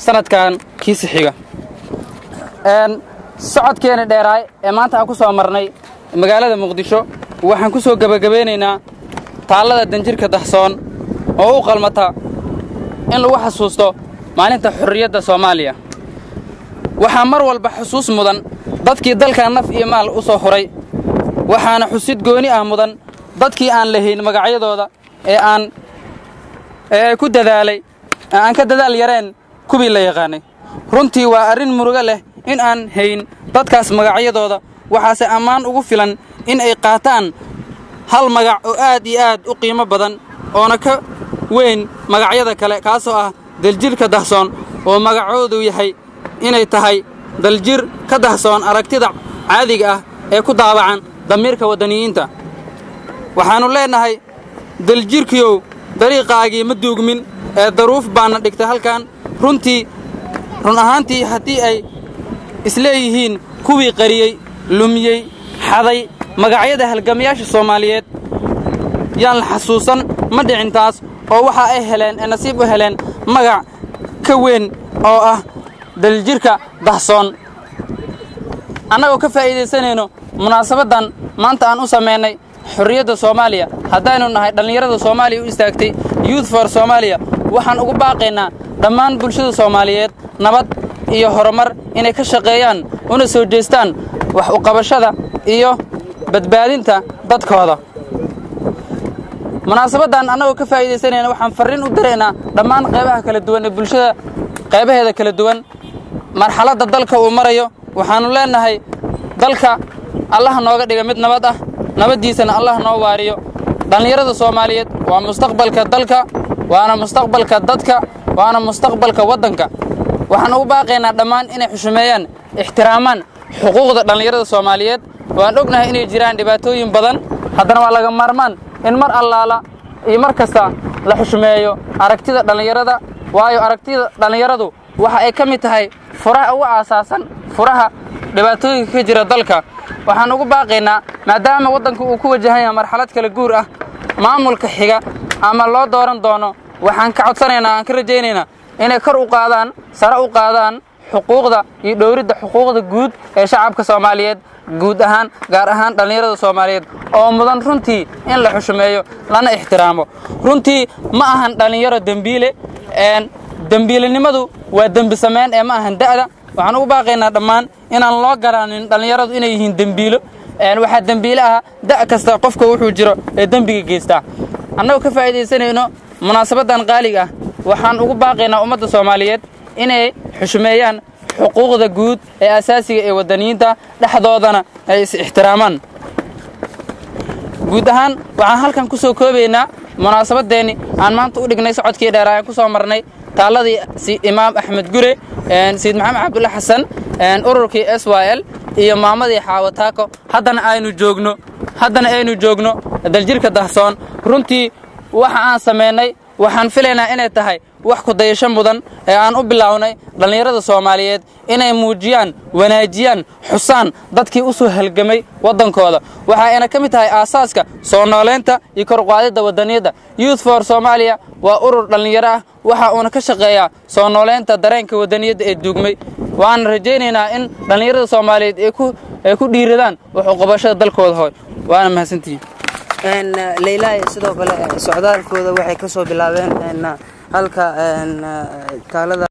Sanadkan kiisi xiga socodkeena dheeraay ee maanta aan ku soo marnay magaalada Muqdisho, waxaan ku soo gebagabeynaynaa taallada Danjirka Dahsoon oo u qalmata in lagu xasuusto maalinta xorriyadda Soomaaliya. Waxaa mar walba xusuus mudan dadkii dalka naf iyo maal u soo huray, waxaana xusid gooni ah mudan dadkii aan lahayn magacyadooda ee aan ee ku dadaalay, aan ka dadaal yareen kuwii la yaqaanay. Runtii waa arrin murugo leh in aan hayn dadkaas magacyadooda, waxaase ammaan ugu filan in ay qaataan hal magac oo aad iyo aad u qiimo badan oona ka weyn magacyada kale, kaasoo ah Daljirka Dahsoon, oo magacoodu yahay inay tahay daljir ka dahsoon aragtida caadiga ah ee ku daabacan damiirka waddaniyiinta. Waxaannu leenahay, daljirkiyow, dariiqaagii ma duugmin ee daruuf baana dhigtay halkan. Runtii, run ahaantii, haddii ay isleeyihiin kuwii qariyey, lumiyey, xaday magacyada halgamayaasha Soomaaliyeed yaan la xasuusan, ma dhicin taas, oo waxa ay heleen ee nasiib u heleen magac ka weyn oo ah Daljirka Dahsoon. Annagoo ka faa'iidaysanayno munaasabaddan maanta aan u samaynay xorriyadda Soomaaliya, haddaynu nahay dhallinyarada Soomaaliya u istaagtay, Youth for Soomaaliya, waxaan ugu baaqaynaa dhammaan bulshada Soomaaliyeed nabad iyo horumar inay ka shaqeeyaan una soo jeestaan wax u qabashada iyo badbaadinta dadkooda. Munaasabaddan annagoo ka faa'iidaysanayna, waxaan farriin u diraynaa dhammaan qaybaha kala duwan ee bulshada, qaybaheeda kala duwan, marxaladda dalka uu marayo. Waxaannu leenahay, dalka Allah nooga dhiga mid nabad ah, nabaddiisana Allah noo waariyo. Dhallinyarada Soomaaliyeed waa mustaqbalka dalka, waana mustaqbalka dadka, waana mustaqbalka waddanka. Waxaan ugu baaqaynaa dhammaan inay xushumeeyaan, ixtiraamaan xuquuqda dhallinyarada Soomaaliyeed. Waan ognahay inay jiraan dhibaatooyin badan, haddana waa laga maarmaan in mar allaala iyo mar kasta la xushumeeyo aragtida dhallinyarada, waayo aragtida dhallinyaradu waxa ay ka mid tahay furaha ugu aasaasan furaha dhibaatooyinka ka jira dalka. Waxaan ugu baaqaynaa, maadaama waddanku uu ku wajahan yahay marxalad kala guur ah, maamulka xiga ama loo dooran doono waxaan ka codsanaynaa, aan ka rajaynaynaa inay kor u qaadaan, sare u qaadaan xuquuqda iyo dhowridda xuquuqda guud ee shacabka Soomaaliyeed guud ahaan, gaar ahaan dhallinyarada Soomaaliyeed oo mudan runtii in la xushumeeyo lana ixtiraamo. Runtii ma ahan dhallinyaro dembiile. Dembiilenimadu waa dembi sameyn ee ma ahan da'da. Waxaan ugu baaqaynaa dhammaan inaan loo garaanin dhallinyaradu inay yihiin dembiilo. Waxaa dembiile ah da' kasta qofka wuxuu jiro ee dembiga geystaa. Annagoo ka faa'iidaysanayno munaasabaddan qaaliga ah, waxaan ugu baaqaynaa ummadda Soomaaliyeed inay xushumeeyaan xuquuqda guud ee asaasiga ee waddaniyiinta, dhexdoodana ay is ixtiraamaan. Guud ahaan waxaan halkan ku soo koobaynaa munaasabadeenni aan maanta u dhignay socodkii dheeraa aan ku soo marnay taalladii Imaam Axmed Gure, Sayid Maxamed Cabdulla Xasan, ururkii SYL iyo maamadii Xaawo Taako, haddana aynu joogno Daljirka Dahsoon. Runtii waxa aan samaynay waxaan filaynaa inay tahay wax ku dayasho mudan ee aan u bilownay dhallinyarada Soomaaliyeed inay muujiyaan, wanaajiyaan, xusaan dadkii u soo halgamay waddankooda. Waxa ayna ka mid tahay aasaaska soo nooleynta iyo koruqaadidda waddaniyadda. Youth for Soomaaliya waa urur dhallinyaro ah, waxa uuna ka shaqeeyaa soo nooleynta dareenka waddaniyadda ee duugmay, waana rajaynaynaa in dhallinyarada Soomaaliyeed ay ku dhiiradaan wax u qabashada dalkooda hooy. Waana mahadsantihiin. Leylaay, sidoo kale socdaalkooda waxay kasoo bilaabeen halka taalada